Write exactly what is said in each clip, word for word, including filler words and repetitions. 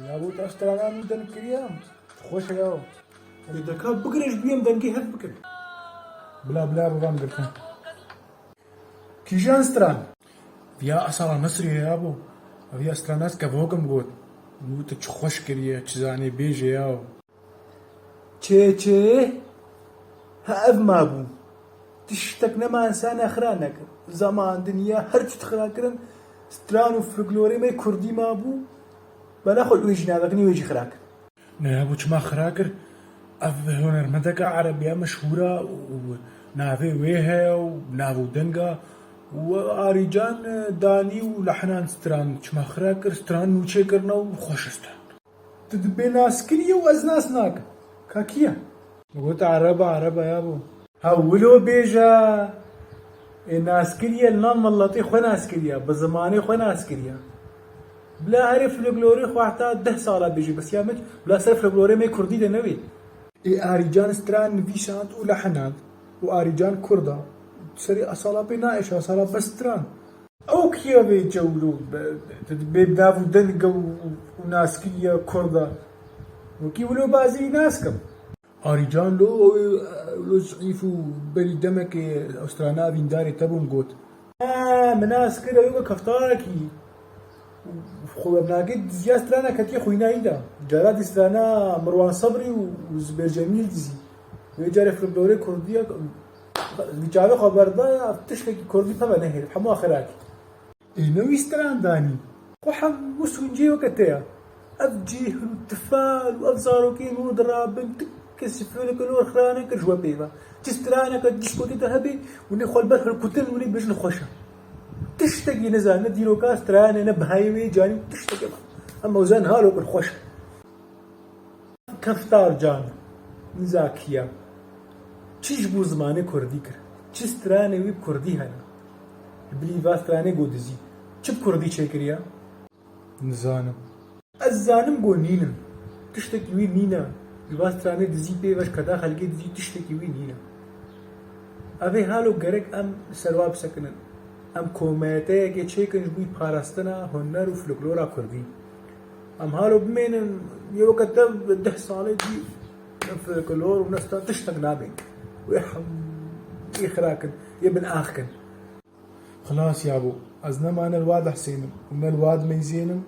Ya bo, te strana min deng kiriye. Xweş e ya. Ê, deka bigire ji bo em dengê hev bikin. Bila, bila, bivam girtin. Kîjan stran? Ya Esala Nesrî ye ya bo. Ev ya strana ez kevok im got. Û te çi xweş kiriye, çi zanê bêje ya. Çê, çê. Ha, ev mabû. Tiştek nema insana xira nekir. Zeman, dinya, her çi xira kirin. Stran û folklorê me kurdî mabû. Bela xwe wê jî navekirî wê jî xira kir. Ne ya bo, çima xira kir? Ev hunermendeke erebî ya meşhûr e û navê wê heye û nav û deng e. Û Arîcan, e, danî û lehnan stran. Çima xira kir? Stran nû çêkirine û xweş e stran. Tu dibê nas kiriye û ez nas nakim. Ka kî ye? Min got, Ereb e, Ereb e ya bo. Ha, wilo bêje. Ê, nas kiriye, li nav miletê xwe nas kiriye, bi zimanê xwe nas kiriye. Bila herê folklorê xwe heta deh sala bêje, bes ya min, bila ser folklorê me kurdî de newê. Ê, Arîcan stran nivîsand û lehinand û Arîcan kurd e. Serê Esala pê naêşe, Esala bes stran. Ew kî ye vê Cewlo? Be-, be-, bê nav û deng e û, û naskiriye kurd e. Wekî wilo bazî naskim. Arîcan lo, ew ê, lo zîf û berî demekê ew strana evîndarê te bûm got. Ha, min nas kir, ew ê keftarekî. Xwe webnagê diziya strana ketiye xwîna wî de. Cara dî strana Mirwan Sebrî û, û Zibêr Cemîl dizî. Wê carê folklorê kurdî ye, wî çavê xwe berda, ev tiştekî kurdî peve nehêlî, hemû axirakî. Ê, ne wî stran danî. Xwe hemû sûncê weke te ye. Ev cêhil û tifal û ev zarokên hûn dirabin, tu kes ji folklor xira nekir ji we pê ve. Çi straneke dîskotê de hebe, hûn ê xwe li ber hilkutin, hûn ê bêjin xweş e. Tiştekî nizane, ne dîroka stranê, ne bihayê wê canî, tiştekê me. Em ew zan halo kir xweş e. Keftar Can, niza kî ye? Çi ji bo zimanê kurdî kir? Çi stranê wî bi kurdî hene? Li bilî va stranê got dizî. Çi bi kurdî çêkiriye? Nizanim. Ez zanim got nînin. Tiştekî wî nîne. Ji va stranê dizî pê ve, ji keda xelkê dizî, tiştekî wî nîne. Ev ê halo gerek em li ser wa bisekinin. Em kometeyekê çêkin ji bo parastina huner û folklora kurdî. Em halo bimênin, yê weke te bi deh salê dî ne folklor û ne stan tiştek nabên. Wê hemî xira kin, yê bin ax kin. Xilas yabo, ez ne ma ne li wa dihsênim û ne li wa dimeyzênim.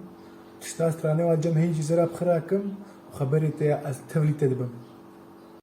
Tişta stranê wa cem hê jî zera bi xira kim û xeberê te ya ez tevlî te dibim.